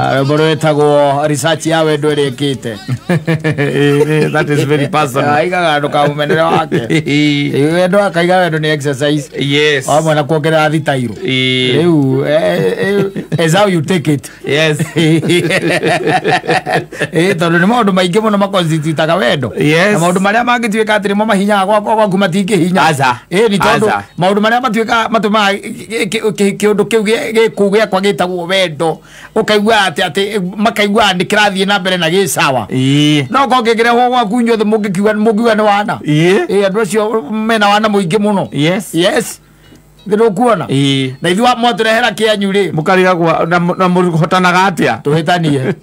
Rwĩmbo rwĩtagwo research ya wendo ĩrĩa ĩkĩte. That is very personal. Aigaga ndũkamũmenere wake. Wendo akaiga wendo nĩ exercise. Yes. Hamwe na kuongerera thitairũ. Rĩu as how you take it. Yes. Tondũ nĩ maũndũ maingĩ mũno maconstitutaga wendo. Yes. Na maũndũ marĩa mangĩtuĩka atĩ nĩmo mahinyaga gwakwa gwaku matingĩhinya. Aca. Nĩ tondũ Aca. maũndũ marĩa matuĩka matũmaga kĩũndũ kĩu gĩkũu gĩakwa gĩtagwo wendo ũkaigua atĩ makaigua nĩ kĩrathiĩ na mbere na gĩ sawa. No korwo kĩngĩrehwo gwaku inyuothe mũngĩkiuga mũngiuga nĩ wana. Andũ acio mena wana mũingĩ mũno. Yes. Yes. Ndĩrũkuona. Na ithuĩ mwatũrehera kĩanyu rĩ. Mũkarigagwo na mũhotanaga atĩa? Tũhĩtanie.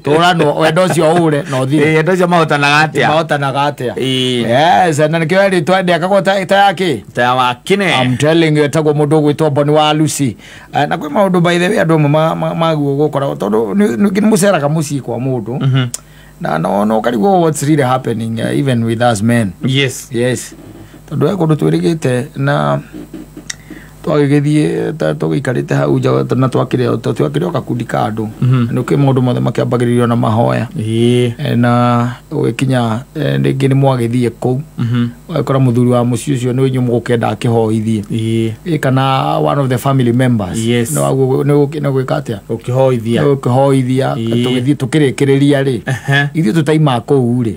Tũranwo wendo ũcio ũre na ũthire. Wendo ũcio mahotanaga atĩa? Mahotanaga atĩa? Yes, na nĩkĩo rĩtwa ndĩakagwo ta ya kĩ? Ta ya Wakine. I'm telling you etagwo mũndũ ũgwĩtwo Boni wa Lucy. Na kwĩ maũndũ by the way andũ amwe maguo gũkoragwo tondũ nĩ mũceraga mũciĩ kwa mũndũ. Na no ũkarigwo what's really happening even with us men. Yes. Yes. Tondũ he kũndũ twĩrĩgĩte na twagĩgĩthiĩ tũgĩikarĩte hau nja na twakĩrĩ o gakundi ka andũ. Nĩ kwĩ maũndũ mothe makĩambagĩrĩrio na mahoya. Na ũgĩkinya rĩngĩ nĩ mwagĩthiĩ kũu. Ũgakora mũthuri wa mũciĩ ũcio nĩ inyuĩ mũgũkĩenda akĩhoithie. Kana one of the family members. Yes. Nĩ gwĩka atĩa? Ũkĩhoithia. Ũkĩhoithia. Tũgĩthiĩ tũkĩrĩkĩrĩria rĩ. Ithuĩ tũtaima kũu rĩ.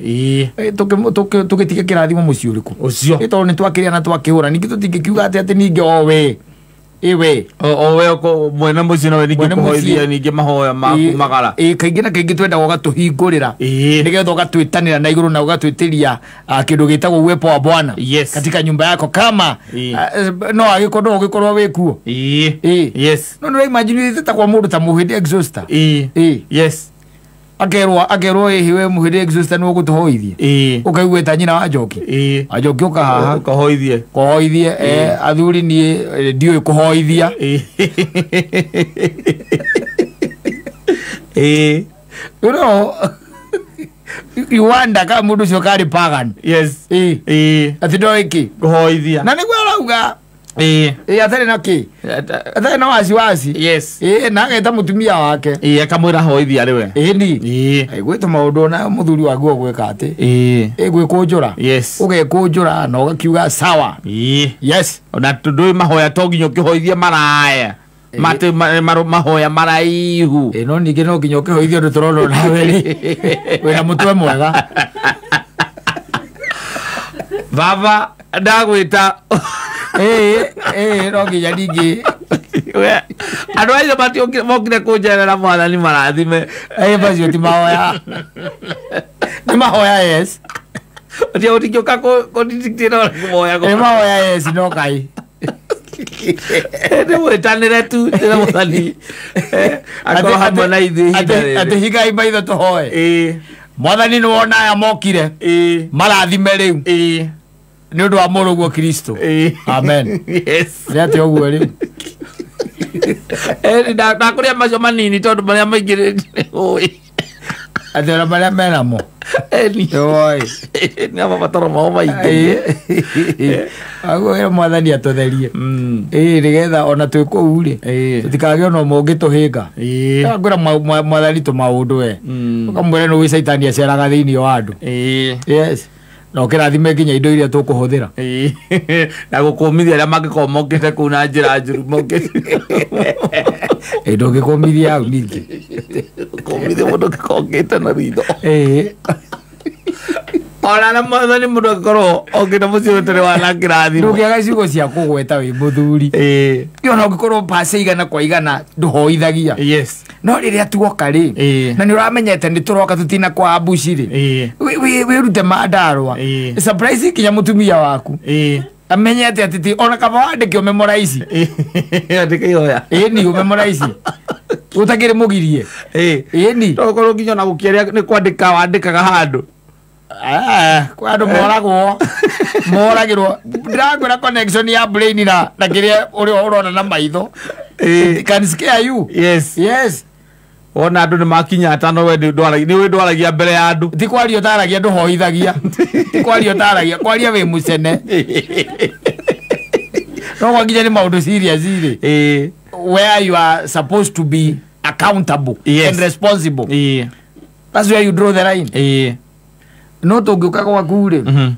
Tũgĩtige kĩrathimo mũciĩ ũrĩkũ? Ũcio. Tondũ nĩ twakĩrĩa na twakĩhũra. Ningĩ tũtingĩkiuga atĩ atĩ ningĩ o we. Iwe. O we mwene mũciĩ nowe ningĩ kũhoithia ningĩ mahoya maku magara. Kaingĩ na kaingĩ twendaga ũgatũhingũrĩra. Nĩgetha ũgatwĩtanĩra na igũrũ na ũgatwĩtĩria kĩndũ gĩtagwo uwepo wa Bwana. Yes. Katika nyumba yako kama no agĩkorwo no ũgĩkorwo wĩ kuo. Yes. No nĩ imagine ũthiĩte kwa mũndũ ta Mũhĩndĩ Exhauster. Yes. Akerwo ĩhĩ we Mũhĩndĩ Exhauster nĩ ũgũtũhoithia. Ũkaigua ta nyina wa Njoki. Njoki ũka haha. Ũkahoithie. Kũhoithie. Athuri niĩ ndiũĩ kũhoithia. You know, you wonder kama mũndũ ũcio karĩ pagan. Yes. Atĩ ndoĩ kĩ? Kũhoithia. Na nĩguo arauga. Atarĩ na kĩ? Atarĩ na wasiwasi. Yes. Na ageta mũtumia wake. Akamwĩra hoithia rĩ we. Ni. Gwĩtwo maũndũ ona mũthuri waku ũgwĩka atĩ. Gwĩkũnjũra. Yes. Ũgekũnjũra na ũgakiuga sawa. Yes. Ona ndũĩ mahoya to nginya ũkĩhoithie maraya. Mate mahoya maraihu. No ningĩ no nginya ũkĩhoithie ũndũ tũrona nawe rĩ. Wĩna mũtwe mwega. Baba ndagwĩta. No nginya ningĩ. Andũ acio mokire kũnjerera mwathani marathime. Macio ti mahoya. Nĩ mahoya yes. Ũtingĩũka kũnditĩra kũhoya. Nĩ mahoya yes no kai. Nĩ mwĩtanĩre tu ndĩra mwathani. Akorwo hamwe na ithuĩ ihinda rĩrĩ. Atĩ higai maitho tũhoe. Mwathani nĩ wona aya mokire. Marathime rĩu. Nĩ ũndũ wa mũrũguo Kristo. Amen. Yes. Nĩ atĩ ũguo rĩu. Ndakũrĩa macio manini tondũ marĩa maingĩ nĩ ũĩ. Atĩ ona marĩa menamo. Nĩũĩ. Nĩ mabataro mao maingĩ. Aguo ĩra mwathani atũtherie. Nĩgetha ona twĩ kũu rĩ. Tũtikagĩe ona ũmwe ũngĩtũhĩnga. Ngwĩra mwathani tũmaũndũ we. Ũkamwĩra nĩ ũĩ caitani aceraga thĩinĩ wa andũ. Yes. Na ũkĩrathime nginya indo iria tũkũhũthĩra. Na gũkũmithia arĩa mangĩkorwo mokĩte kũu na njĩra njũru mokĩte. Ndũngĩkũmithia hau ningĩ. Gũkũmithia mũndũ angĩkorwo okĩte na ritho. Ona na mwathani mũndũ angĩkorwo okĩte mũciĩ ũtarĩ wa na kĩrathimo. Ndũngĩaga ciugo cia kũgweta wĩ mũthuri. Ona ũngĩkorwo pace igana kwa igana ndũhoithagia. Yes. No rĩrĩa tuoka rĩ, na nĩ ũramenyete nĩ tũroka tũtina kwa ambuci rĩ, wĩrute mandarũa. Surprise nginya mũtumia waku. Amenyete atĩ ti ona kaba wandĩke ũmemorize. Andĩka ihoya. Ni ũmemorize. Ũtakĩrĩ mũgirie. Ni. To ũkorwo nginya ona gũkĩaria nĩ kwandĩka wandĩkaga handũ. Kwa andũ moragwo. Moragĩrwo. Ndĩrakwĩra connection ya brain na kĩrĩa ũrĩa ũrona na maitho. It can scare you. Yes. Yes. Wona andũ nĩ makinya atano we nĩ wĩndwaragia mbere ya andũ. Ti kwaria ũtaragia ndũhoithagia. Ti kwaria ũtaragia, kwaria wĩ mũcene. No kwa nginya nĩ maũndũ serious rĩ. Where you are supposed to be accountable Yes. and responsible. Ĩĩ. That's where you draw the line. Ĩĩ. No tũngĩũka gwaku rĩ, Mhm.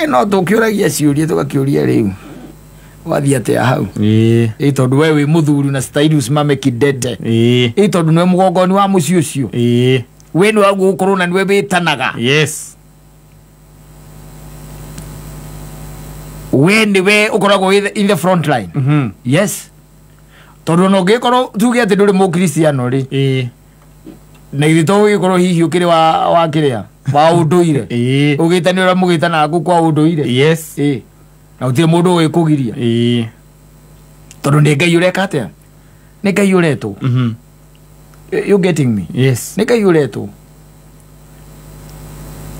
no tũkĩũragia ciũria tũgakĩũria rĩu wathiĩ atĩa hau. Ĩĩ. Ĩ tondũ we wĩ mũthuri na style usimame kidete. Ĩĩ. Ĩ tondũ nĩwe mũgongoni wa mũciĩ ũcio. Ĩĩ. We nĩwe gũkorwo na nĩwe wĩtanaga. Yes. We nĩwe ũkoragwo wĩ in the front line. Mhm. Yes. Tondũ ona ũngĩkorwo tuge atĩ ndũrĩ mũkristiano rĩ, Ĩĩ. na ithuĩ to ũgĩkorwo hihi ũkĩrĩ wa kĩrĩa wa ũndũire. Ĩĩ. Ũgĩtane ũrĩa mũgĩtanaga kũu kwa ũndũire. Yes. Ĩĩ. Na gũtirĩ mũndũ ũgĩkũgiria. Ĩĩ. Tondũ nĩ Ngai ũreka atĩa? Nĩ Ngai ũretwo. Mhm. You getting me? Yes. Nĩ Ngai ũretwo.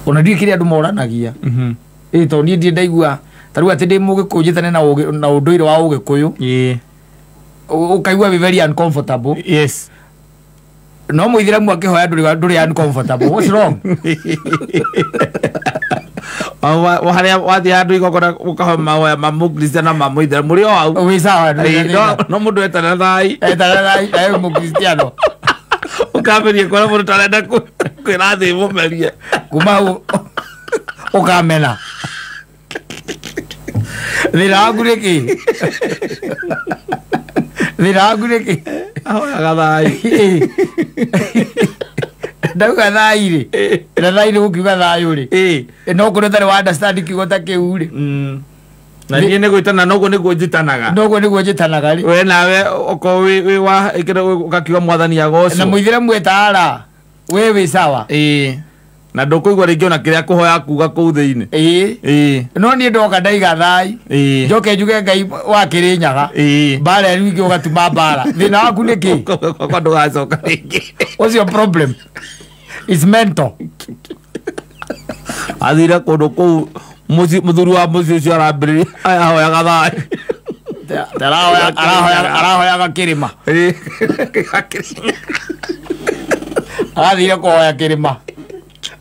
Ona ndiũĩ kĩrĩa andũ moranagia. Mhm. Ĩĩ tondũ niĩ ndirĩ ndaigua ta rĩu atĩ ndĩ mũgĩkũyũ njĩtane na ũndũire wa ũgĩkũyũ. Ĩĩ. Ũkaigua wĩ very uncomfortable. Yes. No mũithĩramu akĩhoya ndũrĩ uncomfortable. What's wrong? Harĩa wathiĩ handũ igongona ũkahoya mahoya ma mũkristiano na ma mũithĩramu mũrĩ o hau. Wĩ sawa ndũrĩ na thĩna. No mũndũ etana thai. Etana thai na wĩ mũkristiano. Ũkambĩrĩria kuona mũndũ tarenda kwĩra thĩ mũmerie. Kuma hau ũkamena. Thĩna waku nĩ kĩ? Thĩna waku nĩ kĩ? Ahoyaga thai. Ndauga thai rĩ. Na thai nĩ gũkiuga thayũ rĩ. Ĩĩ. No kũrĩa ũtarĩ wa understand kiugo ta kĩu rĩ. Na niĩ nĩ gwĩtana noguo nĩguo njĩtanaga. Noguo nĩguo njĩtanaga rĩ. We nawe okorwo wĩ wa ũgakiuga mwathani agocwo. Na mũithĩramu etara we wĩ sawa. Ĩĩ. Na ndũkũigua rĩngĩ ona kĩrĩa kũhoya kuga kũu thĩinĩ. Ĩĩ. Ĩĩ. No niĩ ndoka ndaiga thai. Ĩĩ. Njoke njuge Ngai wa Kĩrĩnyaga. Ĩĩ. Mbara rĩu ingĩ ũgatuma mbara. Thĩna waku nĩ kĩ? Kwakwa ndũgacoka rĩngĩ. What's your problem? It's mental. Athire kũndũ kũu mũthuri wa mũciĩ ũcio arambĩrĩria ahoyaga thai. Arahoyaga kĩrĩma. Ĩĩ. Arathire kũhoya kĩrĩma.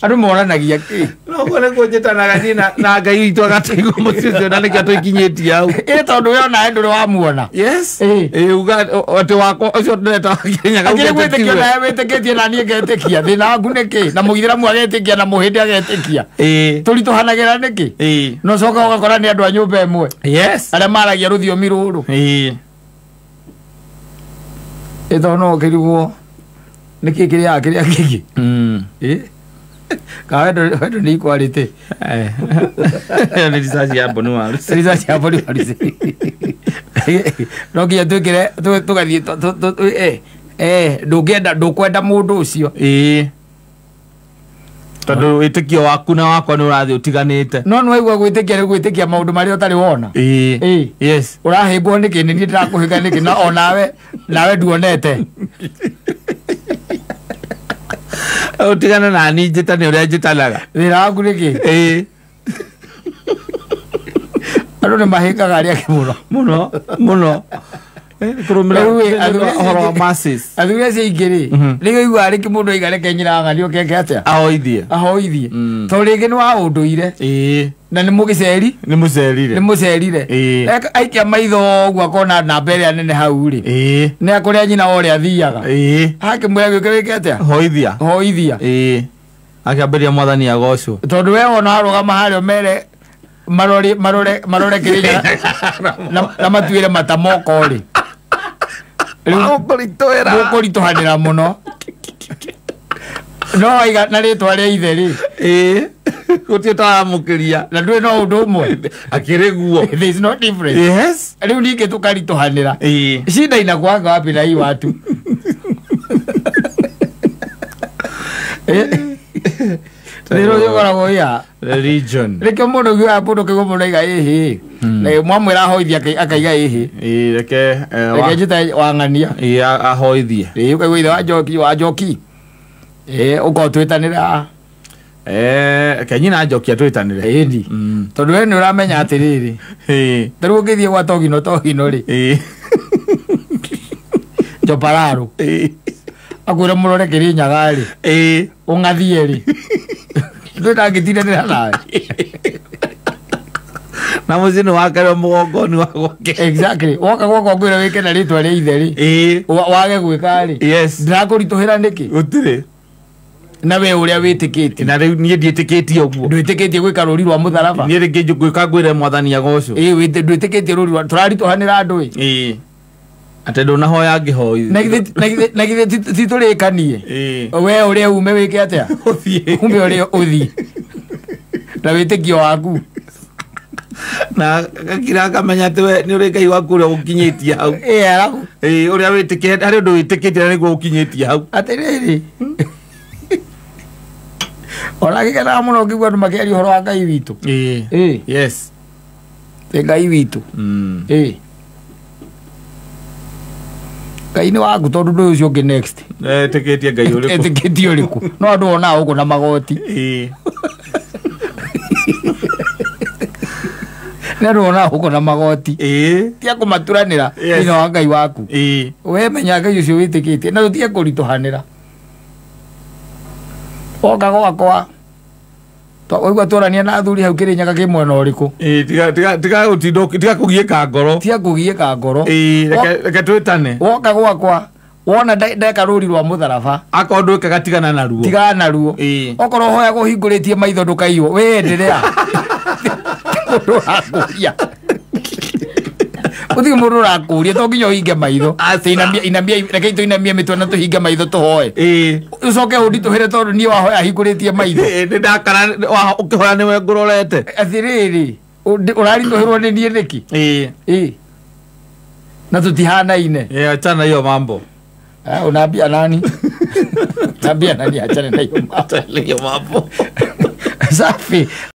Andũ moranagia kĩ? Noguo nĩguo njĩtanaga niĩ na Ngai witũ agatũigua mũciĩ ũcio na nĩkĩo tũikinyĩtie hau. Ĩ tondũ we onawe ndũrĩ wamuona. Yes. Ĩĩ. Ĩĩ uga atĩ wakwa ũcio ndĩreta wa Kĩrĩnyaga Akĩrĩ ugĩte gwĩtĩkia tiwe. nawe wĩtĩkĩtie na niĩ ngetĩkia. Thĩna waku nĩ kĩ? Na mũithĩramu agetĩkia na mũhĩndĩ agetĩkia. Ĩĩ. Tũritũhanagĩra nĩkĩ? Ĩĩ. No coka ũgakora nĩ andũ a nyũmba ĩmwe. Yes. Arĩa maragia rũthiomi rũrũ. Ĩĩ. Ĩ tondũ no ũkĩrigwo nĩkĩ kĩrĩaga kĩrĩa kĩngĩ. Ĩ. Ka wendo nĩ equality. Ĩyo nĩ research ya Boni Waru. Research ya Boni Waru. No nginya twĩkĩre tũgathiĩ ndũngĩenda ndũkwenda mũndũ ũcio. Ĩĩ. Tondũ wĩtĩkio waku na wakwa nĩ ũrathiĩ ũtiganĩte. No nĩ waigua gwĩtĩkia nĩ gwĩtĩkia maũndũ marĩa ũtarĩ wona. Ĩĩ. Ĩĩ. Yes. Ũrahĩngwo nĩkĩ? Nĩ niĩ ndĩrakũhĩnga nĩkĩ? Na onawe nawe nduonete. Ũtigane na niĩ njĩtane ũrĩa njĩtanaga. Thĩna waku nĩkĩ? Ĩĩ. Andũ nĩ mahĩngaga arĩa angĩ mũno. Mũno mũno. Kũrũmĩrĩra Rĩu ĩ, ũhoro wa masses. Athuri acio aingĩ rĩ, nĩguo iguaga rĩngĩ mũndũ aiga reke nyina ng'ani ũkeke atĩa? Ahoithie. Ahoithie. Tondũ rĩngĩ nĩ wa ũndũire. Ĩĩ. Na nĩ mũgĩceri. Nĩ mũcerire. Nĩ mũcerire. Ĩĩ. Aikia maitho ũguo akona namba ĩrĩa nene hau rĩ. Ĩĩ. Nĩ akũrĩa nyina wa ũrĩa athiaga. Ĩĩ. Akĩmwĩra gĩũke wĩke atĩa? Hoithia. Hoithia. Ĩĩ. Akĩambĩrĩria mwathani agocwo. Tondũ we wona warũgama harĩa ũmere marore marore marore Kĩrĩnyaga na matuĩre mata moko rĩ. Mũkũritũhĩra. Mũkũritũhanĩra mũno. No waiga na rĩtwa rĩa ithe rĩ. Ĩĩ. Gũtirĩ ũtaramũkĩria. Na ndũrĩ no ũndũ ũmwe. Akĩrĩ guo. There is no difference. Yes. Rĩu ningĩ tũkaritũhanĩra. Ĩĩ. Shida inakuanga wapi na hii watu? Thĩna ũcio ũkoragwo wĩ Religion. Rĩkĩo mũndũ ũiguaga mũndũ kĩguo mũndũ aiga ĩhĩ. Na mwamwĩra ahoithie akaiga ĩhĩ. Ĩĩ reke Reke njĩte wang'ania. Ĩĩ ahoithie. Ĩĩ ũkaigua ithe wa Njoki wa Njoki. Ĩĩ ũkorwo twĩtanĩra. Reke nyina Njoki atwĩtanĩre. Ĩni. Tondũ we nĩ ũramenya atĩrĩrĩ. Ĩĩ. Ta rĩu ũngĩthiĩ gwa Togino Togino rĩ. Ĩĩ. Njopararũ. Ĩĩ. Akwĩra mũrore Kĩrĩnyaga rĩ. Ĩĩ. Ũng'athie rĩ. Ndũĩ ndangĩtindanĩra nawe. Na mũciĩ nĩ wakerwo mũgongoni wa gwake. Exactly, woka gwakwa ngwĩra wĩke na rĩtwa rĩa ithe rĩ, Ĩĩ. wage gwĩka rĩ, Yes. ndĩrakũritũhĩra nĩkĩ? Gũtirĩ. Na we ũrĩa wĩtĩkĩtie. Na rĩu niĩ ndiĩtĩkĩtie ũguo. Ndwĩtĩkĩtie gwĩka rũri rwa mũtharaba. Niĩ rĩngĩ ngwĩka ngwĩre mwathani agocwo. Ĩĩ, ndwĩtĩkĩtie rũri rwa tũraritũhanĩra andũ ĩ. Ĩĩ. Atĩ ndũnahoya ngĩhoi. Na githĩ ti tũrĩkanie? Ĩĩ. We ũrĩa ume wĩke atĩa? Ũthiĩ. Ume ũrĩa ũthiĩ. Na wĩtĩkio waku. Na gakira akamenya atĩ we nĩ ũrĩ Ngai waku ũrĩa ũkinyĩtie hau. Ĩĩ, arabu. Ĩĩ, ũrĩa wĩtĩkĩtie, harĩ ũndũ wĩtĩkĩtie na nĩguo ũkinyĩtie hau. Atĩrĩrĩ. Ona gĩkenaga mũno ngĩigua andũ makĩaria ũhoro wa Ngai witũ. Ĩĩ. Ĩĩ. Yes. Nĩ Ngai witũ. Ĩĩ. Ngai nĩ waku tondũ ndũĩ ũcio ũngĩ next. Etĩkĩtie Ngai ũrĩkũ? Etĩkĩtie ũrĩkũ? No andũ onaga ũguo na magoti. Ĩĩ. Nĩ andũ onaga ũguo na magoti. Ĩĩ. Tiga kũmaturanĩra Yes. thĩinĩ wa Ngai waku. Ĩĩ. We menya Ngai ũcio wĩtĩkĩtie na tũtige kũritũhanĩra. Woka gwakwa waigua twarania na athuri hau Kĩrĩnyaga kĩ mwena ũrĩkũ? Ĩĩ, tiga gũtinda tiga kũgiĩka ngoro. Tiga kũgiĩka ngoro. Ĩĩ, reke twĩtane. Woka gwakwa wona ndeka rũri rwa mũtharaba. Akorwo ndwĩkaga tigana naruo. Tigana naruo. Ĩĩ. Okorwo ũhoyaga ũhingũrĩtie maitho ndũkaiywo, we endelea. Mũndũ ũrakũria. Gũtirĩ mũndũ ũrakũria, to nginya ũhinge maitho. Inamia, reke tũinamie mĩtwe na tũhinge maitho tũhoe. Ĩĩ. Ũcoke ũnditũhĩre tondũ niĩ wahoya hingũrĩtie maitho. Ĩĩ, nĩ ndakara ũkĩhoya nĩwe ngũrorete. Atĩrĩrĩ, ũraritũhĩrwo nĩ niĩ nĩkĩ? Ĩĩ. Ĩĩ. Na tũtihanaine. Ĩĩ, achana hiyo mambo. Unaambia nani? Unaambia nani achane na hiyo mambo? Achana hiyo mambo. Safi.